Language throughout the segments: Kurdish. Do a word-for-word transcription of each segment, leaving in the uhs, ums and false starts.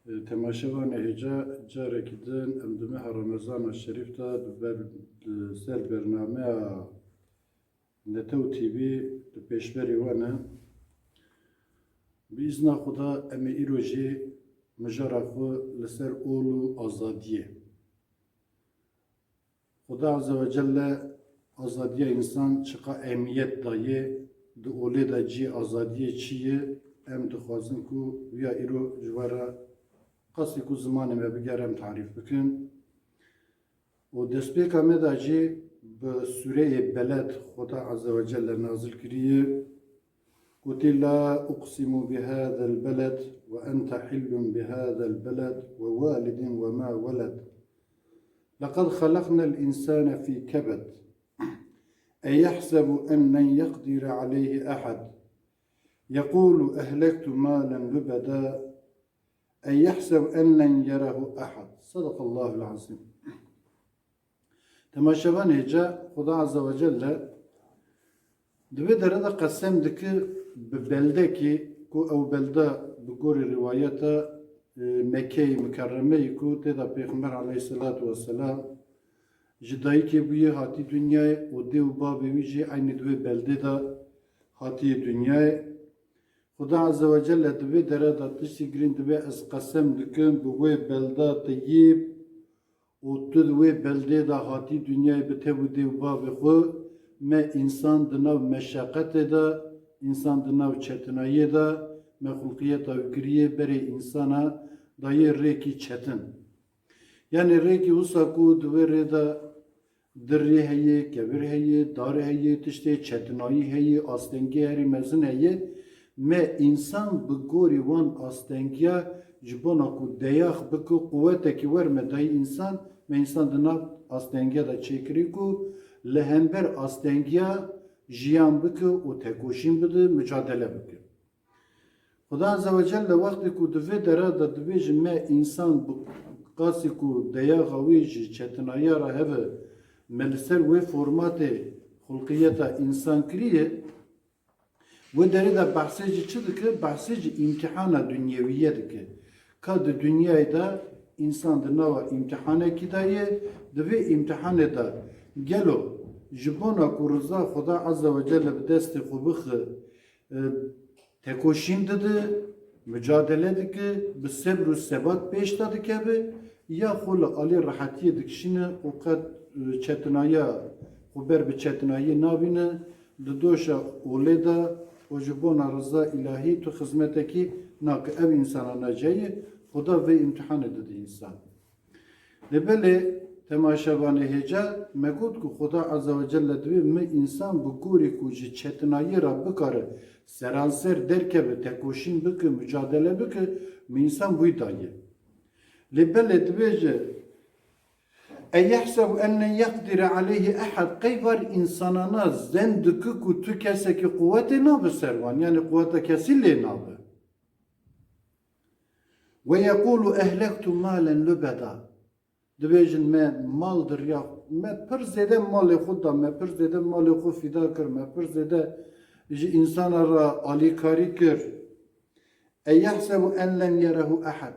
Temaşevanê hêja, carekî din em di meha Remezana Şerîf de di ber, di ser bernameya Netew T V di pêşberî we ne. Bi îzna Xuda em ê îro jî mijara xwe li ser ol û azadiyê. Xuda Azze ve Celle azadiya însan çiqa ehmiyet daye, di olê de cihê azadiyê çi ye, em dixwazin ku viya îro ji we re qasî ku zimanê me bigere em tarîf bikin. Û destpêka me de jî bi sûreyê Beled Xuda Azze ve Celle nazil kiriye. Gotî, "La uqsimu bi hadal beled ve ente hillun bi hadal beled ve walidin ve ma weled. Lekad halaknel insane fî kebed. E yehsebu en len yeqdire aleyhi ehad. Yekulu ehlektu malen lubeda. E yehsebu en len yerehu ehad." Sadakallahul azim. Temaşevanê hêja, Xuda Azze ve Celle di vê dere de qesem dike bi beldekî ku ew belde bi gorî rîwayeta, e, Mekkeyê Mukerremeyê ku tê de Pêxember aleyhisselatu vesselam ji dayikê bûye hatî dinyayê û dê û bavê wî jî eynî di wê beldê de hatiye dinyayê. Xuda Azze ve Celle di vê dere de tiştî girîng dibê, "Ez qesem dikim bi wê belda teyîb û tu di wê beldê de hatî dinyayê bi tev û dê û bavê xwe, me însan di nav meşeqetê de, însan di nav çetinayê de, me xulqiyeta wî kiriye berê însana dayê rêkî çetin." Yanî rêkî wisa ku di wê rê de dirê heye, kevir heye, dar heye, tiştê çetinayî heye, astengiyê herî mezin heye. Me însan bi gorî wan astengiya ji bona ku deyax bike, quwetekî wer me dayî însan, me însan di nav astengiya de çêkirî ku li hember astengiya jiyan bike û tekoşîn bide, micadele bike. Xuda Azze ve Celle wextê ku di vê dere de dibêje me însan bi qasî ku deyaxa wî ji çetinayiya re hebe, me li ser wê formatê xulqiyeta însan kiriye, wê derê de behsê ji çi dike? Behsê ji îmtihana dunyewiye dike. Ka di dinyayê de însan di nava îmtihanekî de ye, di vê îmtihanê de gelo ji bona ku riza Xuda Azze ve Celle bi destê xwe bixe, e, tekoşîn dide, micadele dike, bi sebr û sebat pêş de dikeve, ya xwe li alî rehetiyê dikişîne û qet, e, çetinayiya xwe ber bi çetinayiyê nabîne, di doşa olê de û ji bona riza îlahî tu xizmetekî nake. Ev însana nacayî Xuda vê îmtihanê dide însan. Lê belê temaşevanê hêja, me got ku Xuda Azze ve Celle divê mi însan bi gorî ku ji çetinayî re bikare seranser derkeve, tekoşîn bike, micadele bike, mi însan wî daye. Lê belê dibêje, "E yehsebu en len yeqdire aleyhi ehad." Qey var însanana zen dike ku tu kesekî quwetê nabe ser wan, yanî quweta kesî lê nabe. "Ve yekulu ehlektu malen lubeda." Dibêjin, me mal diriya, me pir zêde malê xwe da, me pir zêde malê xwe fîda kir, me pir zêde ji însana re alîkarî kir. E yehsebu en len yerehu ehad.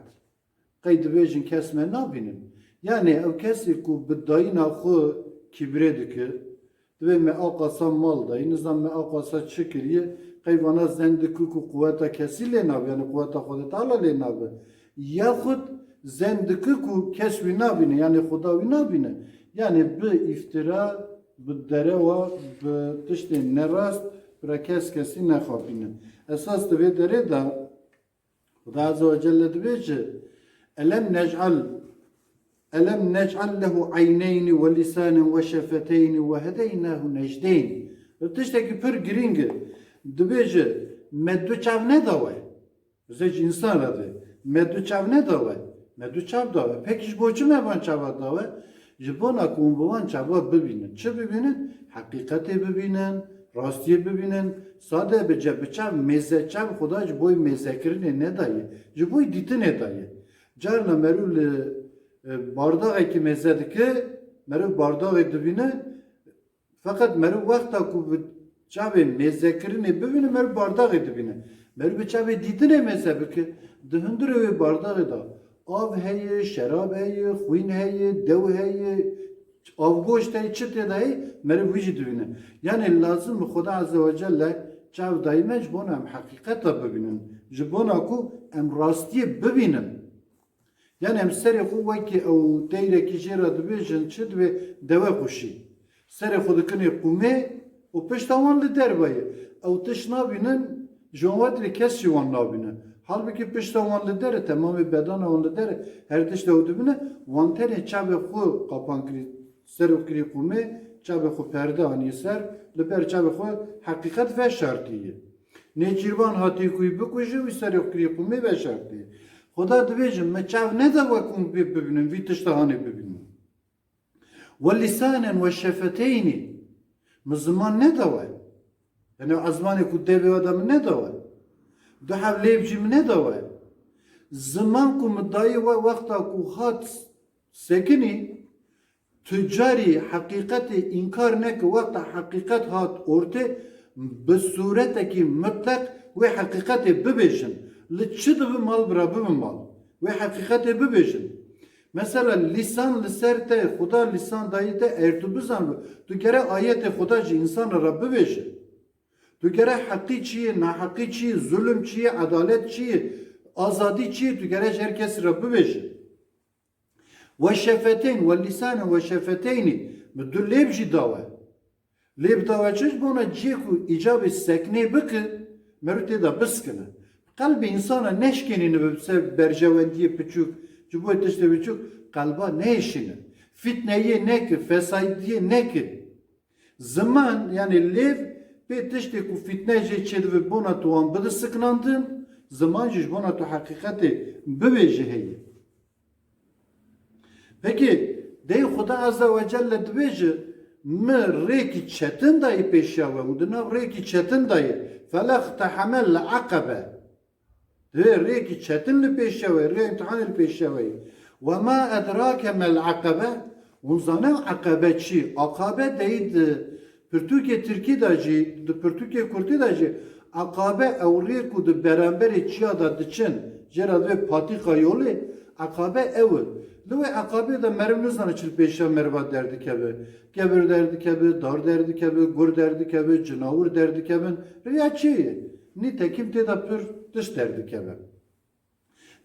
Qey dibêjin kes me nabînin. Yanî ew kesê ku bi dayîna xwe kîbrê dike, divê me aqasa mal dayî, nizam me aqasa çi kiriye, qey vana zen dike ku quweta kesî lê nabe, yanî quweta Xwedê Teala lê nabe. Yaxud zen dike ku kes wî nabîne, yanî Xuda wî nabîne. Yanî bi îftira, bi derewa, bi tiştên nerast, bira kes kesî nexapîne. Esas di vê derê de Xuda Azze ve Celle dibêje, "Elem nec'al, elem nec'al lehu eyneyni ve lisanen ve şefeteyni ve hedeynahu necdeyn." Ev tiştekî pir girîng e. Dibêje, "Me du çav neda we?" Zê ji însan re dê. "Me du çav neda we?" Me du çav da we. Pekî ji bo çi me van çava da we? Ji bona ku hûn bi wan çava bibînin. Çi bibînin? Heqîqetê bibînin, rastiyê bibînin. Sade bice bi çav, mêze çav Xuda ji bo mêzekirinê nedaye. Ji bo dîtinê daye. Carna meriv li, e, bardaxekî mêze dike, meriv bardaxê dibîne, feqet meriv wexta ku bi çavê mêzekirinê bibîne, meriv bardaxê dibîne. Meriv bi çavê dîtinê mêze bike, di hundirê wê bardagê de av heye, şerab heye, xwîn heye, dew heye, avgoşt heye, çi tê de heye, meriv wî jî dibîne. Yanî lazim bi Xuda Azze ve Celle çav dayî me ji bona em heqîqeta bibînin, ji bona ku em rastiyê bibînin. Yanî em serê xwe wekî ew teyrekî jê re dibêjin, çi dibê, deve xweşî. Serê xwe dikinê qûmê û pişta wan li derve ye. Ew tişt nabînin, ji wan ve dirê kes jî wan nabîne. Halbikî pişta wan li der e, temamê bedana wan li der e, her tişt ew dibîne, wan tenê çavê xwe qapan kirî, ser û kirî qûmê, çavê xwe perde anî ser, li ber çavê xwe heqîqet veşartiye. Nêçîrvan hatî ku wî bikuje, wî serê xwe kirî qûmê veşartiye. Xuda dibêje, me çav neda we ku min pê bibînin, vî tişta hanê bibînin. Ve lisanen ve şefeteynî. Min ziman neda we. Yanî ezmanê ku devê we de min neda we. Du hev lêv jî min neda we. Ziman ku min dayê we wexta ku hat sekinî, tu carî heqîqetê înkar neke, wexta heqîqet hat ortê, bi sûretekî mitleq wê heqîqetê bibêjin. Li çi dibi mal bira bibi mal. Wê heqîqetê bibêjin. Mesela lîsan li ser te, Xuda lîsan dayî te, eger tu bizanibî, tu gere ayetê Xuda ji însanan re bibêje. Tu gere heqî çi ye, naheqî çi ye, zulm çi ye, edalet çi ye, azadî çi ye, tu gere ji her kesî re bibêje. Ve şefeteyn, ve lisanen ve şefeteynî, min du lêv jî da we. Lêv da we çi? Ji bona cihê ku îcabê seknê bike, meriv tê de biskine. Qelbê însana neşkênî nibe ser berjewendiyê piçûk, ji bo tiştê piçûk qelba nehêşîne. Fitneyê neke, fesadiyê neke. Ziman, yanî lêv, pê tiştê ku fitne jê çêdibe bona tu wan bide siknandin, ziman jî ji bona tu heqîqetê bibêje heye. Pekî, dey Xuda Azze ve Celle dibêje, mi rêkî çetin dayî pêşiya we û di nav rêkî çetin dayî, felextehemel aqebe. Divê rêkî çetin li pêşiya we, rêya îmtihanê li pêşiya we ye. Ve ma edrake mel aqebe. Hûn zane aqebe çi? Aqabe deyî di pirtûkê tirkî de jî, di pirtûkê kurdî de jî, aqabe ew rê ku di beramberê çiya de diçin, jê re divê patîqa yolê, aqabe ew e. Li wê aqabê de meriv nizane çi li pêşiya meriva derdikeve. Kebir derdikeve, dar derdikeve, gur derdikeve, cinawir derdikevin. Rêya çi ye? Nîtekîm tê de pir tişt derdikeve.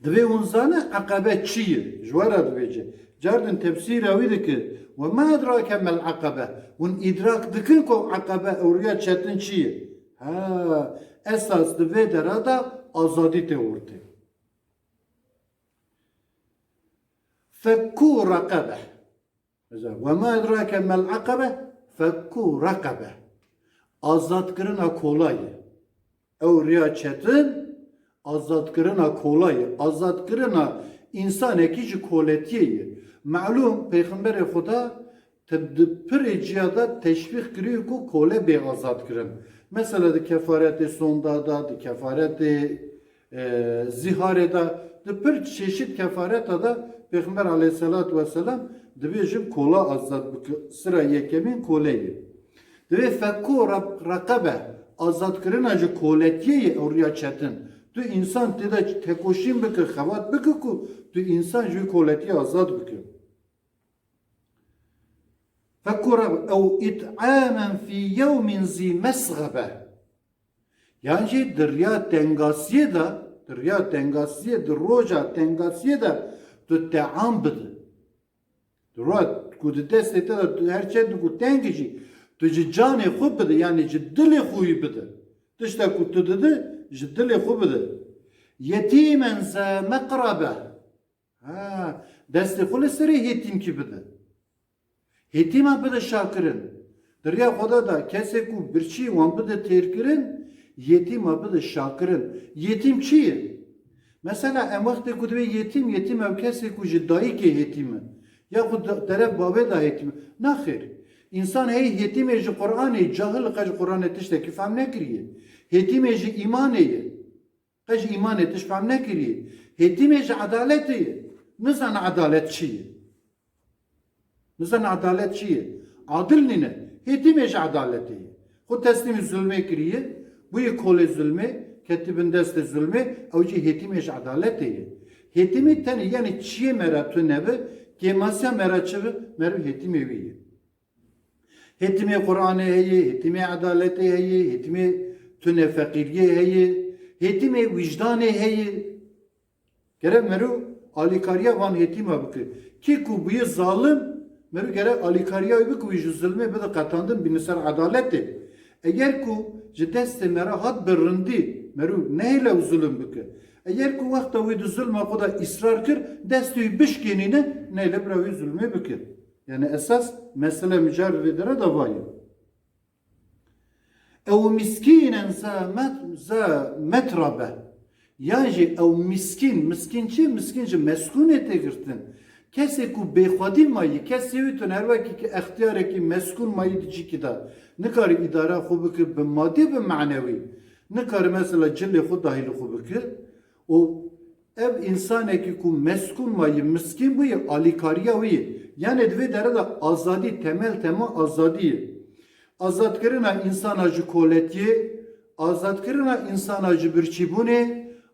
Divê hûn zane eqebe çi ye? Ji we re dibêje. Cardin tefsîra wî dike. Ve ma edrake mel eqebe. Hûn îdrak dikin ku eqebe ew rêya çetin çi ye? Ha, esas di vê dera de azadî tê ortê. Fekku reqebe. Mesela, "Ve ma edrake mel aqebe, fekku raqebe." Azadkirina kola ye. Ew rêya çetin, azadkirina kola ye. Azadkirina însanekî ji koletiyê ye. Melûm, Pêxemberê Xuda te-, di pirê ciya de teşvîq kiriye ku kole bê azadkirin. Mesela di kefaretê sonda de, di kefaretê e, zîharê de, di pir çeşit kefareta de Pêxember aleyhisselatu vesselam dibêjin kola azad bike. Sira yekemîn kole ye. Divê fekku re-, reqebe, azadkirina ji koletiyê ye ew riya çetin. Tu însan tê de tekoşîn bike, xebat bike ku tu însan ji wî koletiyê azad bike. Fekku re-, ew it'amen fî yewmin zî mesxebe. Yan jî di riya tengasiyê de, di riya tengasiyê, di roja tengasiyê de tu team bide. Di roja ku di destê te de tu her çend ku teng jî, tu ji canê xwe bide, yanî ji dilê xwe wî bide. Tişta ku tu dide, ji dilê xwe bide. Yetîmen ze meqrabe. Ha, destê xwe li serê hêtîmkî bide. Hêtîma bide şakirin. Di riya Xweda de kesê ku birçî wan bide têrkirin, yetîma bide şakirin. Yetîm çi ye? Mesela em wextê ku dibê yetîm, yetîm ew kesê ku ji dayikê hêtîm e. Yaxud da-, teref bavê de hêtîm e. Naxêr. Însan hey hêtîmê ji Qur'anê, cahil qe ji Qur'anê tiştekî fehm nekiriye. Hêtîmê ji îmanê ye. Qe ji îmanê tişt fehm nekiriye. Hêtîmê ji edaletê ye. Nizane edalet çi ye. Nizane edalet çi ye. Adil nîne. Hêtîmê ji edaletê ye. Xwe teslîmî zulmê kiriye. Bûye kolê zulmê. ketî bin destê zulmê, ew jî hêtîmê ji edaletê ye. Hêtîmî tenê, yanî çiyê me re tune bi, kêmasiya me re çi bi, meriv hêtîmê wî ye. Hêtîmê Qur'anê heye, hêtîmê edaletê heye, hêtîmê tune feqîriyê heye, hêtîmê wijdanê heye. Gerek meriv alîkariya van hêtîma bike. Kê ku bûye zalim, meriv gerek alîkariya wî bike, wî ji zulmê bide qetandin, bîne ser edaletê. Eger ku ji destê me re hat bi rindî, meriv nehêle ew zulm bike. Eger ku wexta wî di zulma xwe de îsrar kir, destê wî bişkênîne, nehêle bira wî zulmê bike. Yani esas mesele micar vê dere de va ye. Ew miskînen za met-, za metrabe. Yan jî ew miskîn, miskîn çi? Miskîn ji meskûnê tê girtin. Kesê ku bêxwedî mayî, kesê wî tune her wekî ki extiyarekî meskûn mayî di cîkî de. Nikare îdara xwe bike bi madî, bi manewî. Nikare mesela cilê xwe dahîlê xwe bike. Û ev însanekî ku meskûn mayî, miskîn bûye, alîkariya wî ye. Yanê di vê dere de azadî, temel tema azadî ye. Azadkirina însana ji koletiyê, azadkirina însana ji birçîbûnê,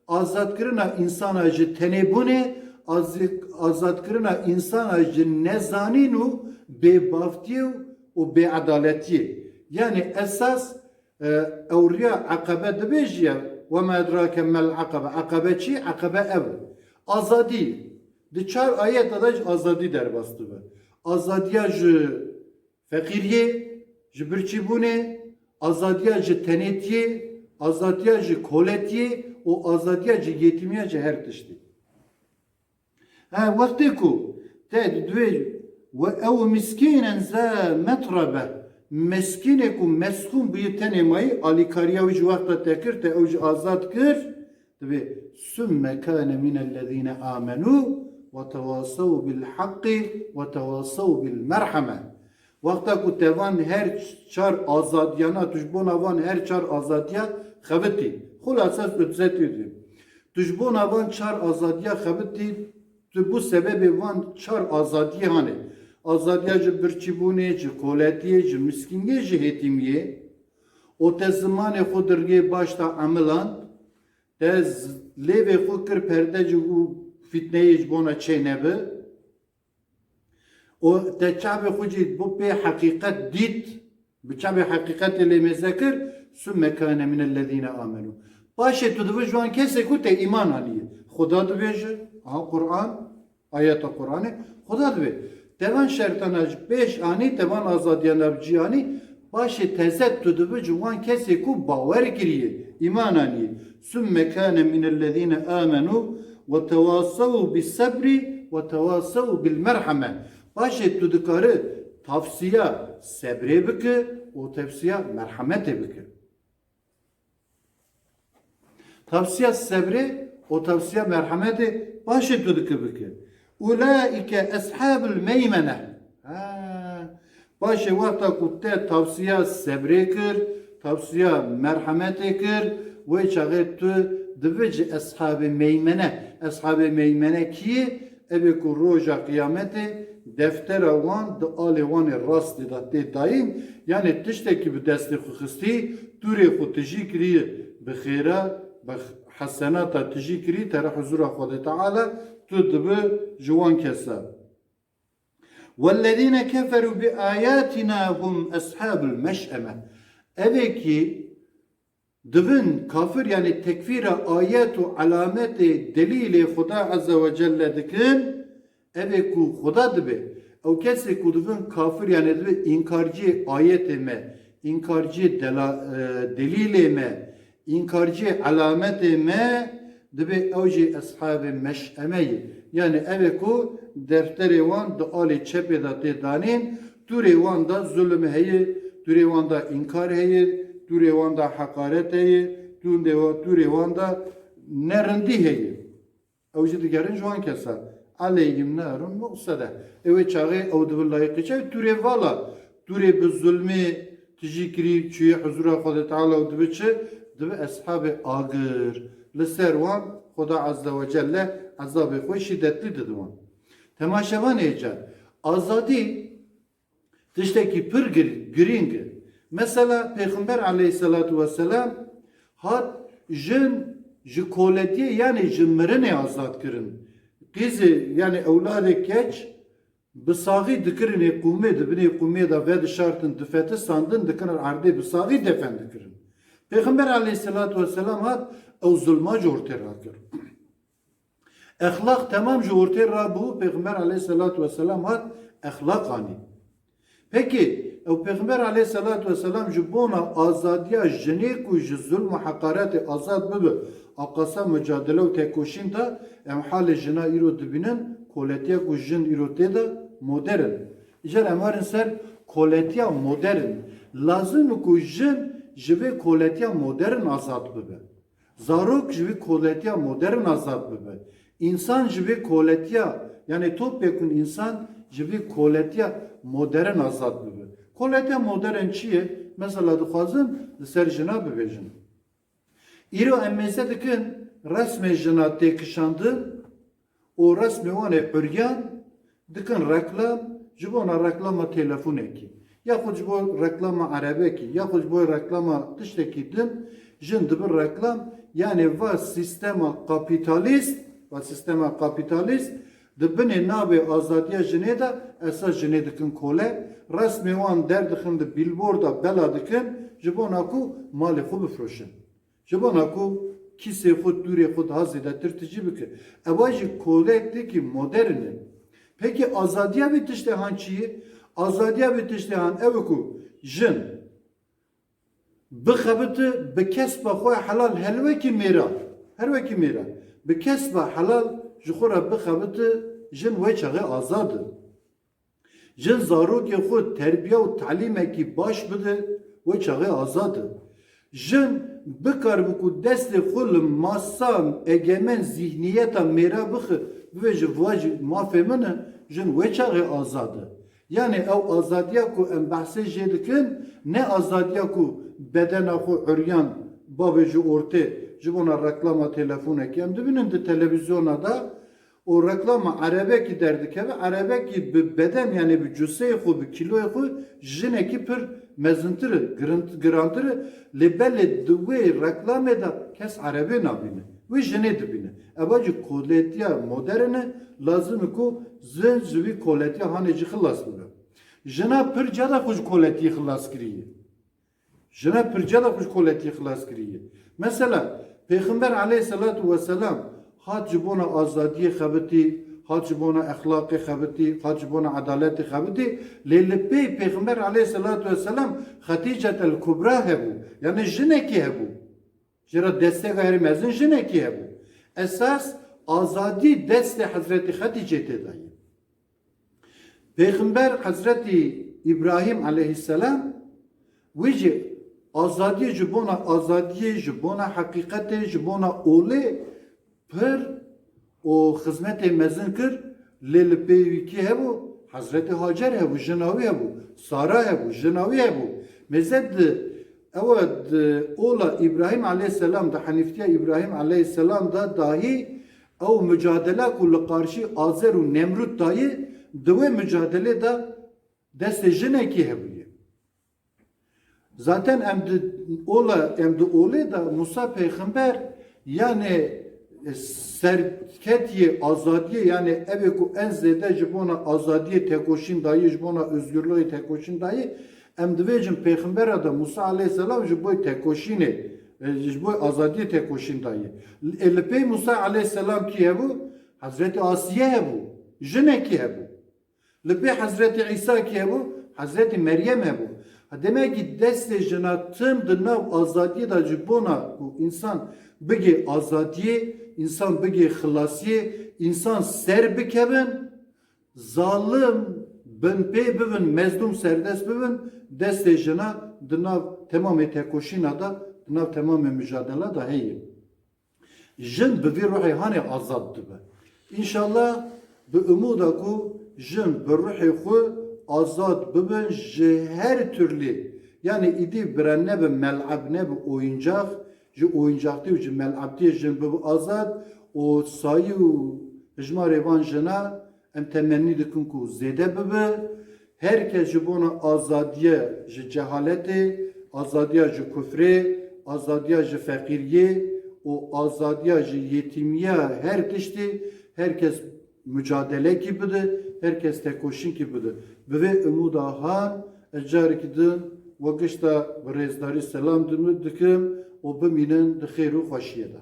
azadkirina însana ji tenêbûnê, azi-, azadkirina însana ji nezanîn û bêbaftiyê û bêedaletiyê. Yanê esas, e, ew riya eqebe dibêjiye, "Ve ma edrake mel eqebe." Eqebe çi? Eqebe ev. Azadî. Di çar ayeta de ji azadî derbas dibe. Azadiya ji feqîriyê, ji birçîbûnê, azadiya ji tenêtiyê, azadiya ji koletiyê û azadiya ji yetîmiya ji her tiştî. He, wextê ku te divê we ew miskînen ze metrabe, meskînê ku meskûn bûye tenê mayî, alîkariya wî ji wexta te kir, te ew ji azad kir, divê summe kane minellezîne amenû ve tewasew bil haqqi ve tewasew bil merheme. Wexta ku te van her çar azadiyana, tu ji bona van her çar azadiya xebitî. Xulasa tu dizê tu dibî. Tu ji bona van çar azadiya xebitî, tu bû sebebê van çar azadiyê hanê. Azadiya ji birçîbûnê, ji koletiyê, ji miskîngê, ji hêtîmiyê. Û te zimanê xwe di riyê baş de emiland, te z-, lêvê xwe kir perde ji û fîtneyê ji bona çê nebe. Û te çavê xwe jî bo pê heqîqet dît, bi çavê heqîqetê lê mêze kir, summe kane minellezîne amenû. Paşê tu dibi ji wan kesê ku te îman aniye. Xuda dibêje, aha Qur'an, ayeta Qur'anê, Xuda dibê, te van şertana ji pêş anî, te van azadiyana bi cî anî, paşê teze tu dibi ji wan kesê ku bawer kiriye, îman aniye. Summe kane minellezîne amenû ve tewasew bis sebrî ve tewasew bil merheme. Paşê tu dikare tavsiya sebrê bike û tavsiya merhemetê bike. Tavsiya sebrê û tavsiya merhemetê paşê tu dike bike. Ulaîke eshabul meymene. Ha. Paşê wexta ku te tavsiya sebrê kir, tavsiya merhemetê kir, wê çaxê tu dibi ji eshabê meymene. Eshabê meymene kî ye? Ev ê ku roja qiyametê deftera wan di alê wan ê rastê de tê dayîn, yanê tiştekî bi destê xwe xistî, tûrê xwe tijî kirî bi xêra, bi hesenata tijî kirî, te re huzura Xwedê Teala, tu dibi ji wan kesa. Wellezîne keferû bi ayâtina hum eshabul meş'eme. Evê kî divin kafir, yanî tekfîra ayet û elametê delîlê Xuda Azze ve Celle dikin, evê ku Xuda dibe, ew kesê ku divin kafir, yanî dibe înkarciyê ayetê me, înkarciyê dela-, e, delîlê me, înkarciyê elametê me, dibe ew jî eshabê meş'eme ye. Yanî evê ku defterê wan di alê çepê de tê danîn, tûrê wan de zulm heye, tûrê wan de înkar heye, tûrê wan de heqaret heye, tûndê wa-, tûrê wan de nerindî heye. Ew jî digerin ji wan kesa. Aleyhim narun muqsede. Ew ê çaxê ew dibi layîqî çav tûrê vala, tûrê bi zulmê tijî kirî, çûyê huzura Xwedê Teala û dibi çi? Dibi eshabê agir. Li ser wan Xuda Azze ve Celle ezabê xwe şîdetli didi wan. Temaşevanê ca, azadî tiştekî pir gir-, girîng e. Mesela Pêxember aleyhisselatu vesselam hat Jin ji koletiyê, yanî ji mirinê azad kirin. Qîzê, yanî ewladê keç, bi saxî dikirinê qûmê, di binê qûmê de vedişartin, difetistandin, dikirin erdê, bi saxî defen dikirin. Pêxember aleyhisselatu vesselam hat, ew zulma ji ortê rakir. Exlaq temam ji ortê rabû, Pêxember aleyhisselatu vesselam hat, exlaq anî. Pekî, ew Pêxember aleyhisselatu vesselam ji bona azadiya jinê ku ji zulm û heqaretê azad bibe, aqasa mucadele û tekoşîn da, em halê jina îro dibînin, koletiya ku jin îro tê de modern. Îcar em werin ser koletiya modern. Lazim e ku jin ji vê koletiya modern azad bibe. Zarok ji vî koletiya modern azad bibe. Însan ji vî koletiya, yanî topyekûn însan ji vî koletiya modern azad bibe. Koletiya modern çi ye? Mesela dixwazim li ser jina bibêjim. Îro em mêze dikin resmê jina tê kişandin û resmê wan ê uryan dikin reklam, ji bona reklama telefonekî, yaxud ji bo reklama erebekî, yaxud ji bo reklama tiştekî din, jin dibin reklam, yanî va sîstema kapîtalîst, va sîstema kapîtalîst di binê navê azadiya jinê de esas jinê dikin kole, resmê wan derdixin, di bîlborda bela dikin, ji bona ku malê xwe bifroşin. Ji bona ku kîsê xwe, dûrê xwe daha zêdetir tijî bike. Eva jî kolektekî modern e. Pekî azadiya vê tiştê han çi ye? Azadiya vê tiştê han ew e ku jin bixebite bi kesba xwe helal, her wekî mêra, her wekî mêra, bi kesba helal ji xwe re bixebite, jin wê çaxê azad e. Jin zarokê xwe terbiya û talîmekî baş bide, wê çaxê azad e. Jin bikaribe ku destê xwe li masa egemen zîhniyeta mêra bixe, bibêje, va jî mafê min e, jin wê çaxê azad e. Yanî ew azadiya ku em behsê jê dikin, ne azadiya ku bedena xwe uryan babe ji ortê, ji bona reklama telefonekî. Em dibînin di televîzyona de, û reklama erebekî derdikeve, erebekî bi beden, yanî bi cuseyê xwe, bi kîloyê xwe, jinekî pir mezintir e, girin-, girantir e, lê belê di wê reklamê de kes erebê nabîne. Wê jinê dibîne. Eva jî koletiya modern e, lazim e ku jin ji vî koletiya hanê jî xilas bibe. Jina pir cara xwe ji koletiyê xilas kiriye. Jina pirca de xwe ji koletiyê xilas kiriye. Mesela, Pêxember aleyhisselatu vesselam hat ji bona azadiyê xebitî, hat ji bona exlaqê xebitî, hat ji bona edaletê xebitî, lê li pey Pêxember aleyhisselatu vesselam Xetîcet el Kubra hebû. Yanî jinekî hebû. Jê re destega herî mezin jinekî hebû. Esas azadî destê Hezretî Xetîcê tê de ye. Pêxember Hezretî Îbrahîm aleyhisselam, wî jî azadiyê ji bona azadiyê, ji bona heqîqetê, ji bona olê pir û xizmetê mezin kir, lê li pey wî kî hebû? Hezretî Hacer hebû, jina wî hebû, Sara hebû, jina wî hebû. Mêze di, ew e di ola Îbrahîm aleyhisselam, di henîftiya Îbrahîm aleyhisselam de dahî ew mucadele ku li qarşî Azer û Nemrûd dayê, di wê mucadelê de destê jinekî hebûye. Zaten em di ola, em di olê de Musa peyxember, yanî, e, serketiyê azadiyê, yanî evê ku en zêde ji bona azadiyê tekoşîn dayê, ji bona özgürlüğê tekoşîn dayê, em dibêjin peyxembera de Musa aleyhisselam ji bo tekoşînê, e, ji bo azadiyê tekoşîn dayê. E, li pey Musa aleyhisselam kî hebû? Hezretî Asiye hebû. Jinekî hebû. Li pê Hezretî Îsa kî hebû? Hezretî Meryem hebû. Ha, demekî destê jina tim di nav azadiyê de ji bona ku însan bigê azadiyê, însan bigê xilasiyê, însan ser bikevin, zalim binpê bibin, mezlûm serdest bibin, destê jina di nav temamê tekoşîna de, di nav temamê mujadela de heye. Jin bi vî ruhê hanê azad dibe. Înşallah bi umûda ku jin bi ruhê xwe azad bibin ji her türlü, yanî îdî bire nebe mel'eb, nebe oyuncak, ji oyuncaqtî û ji mel'ebtiyê jin bibe azad û sayî û hijmarê van jina em temennî dikin ku zêde bibe. Her kes ji bona azadiye ji cehaletê, azadiya ji kufrê, azadiya ji feqîriyê, û azadiya ji yetîmiya her tiştî her kes mucadelekî bide, her kes tekoşinkî bide. Bi vê umuda han ez carekî din we gişta bi rêzdarî selam dikim û bimînin di xêr û xweşiyê de.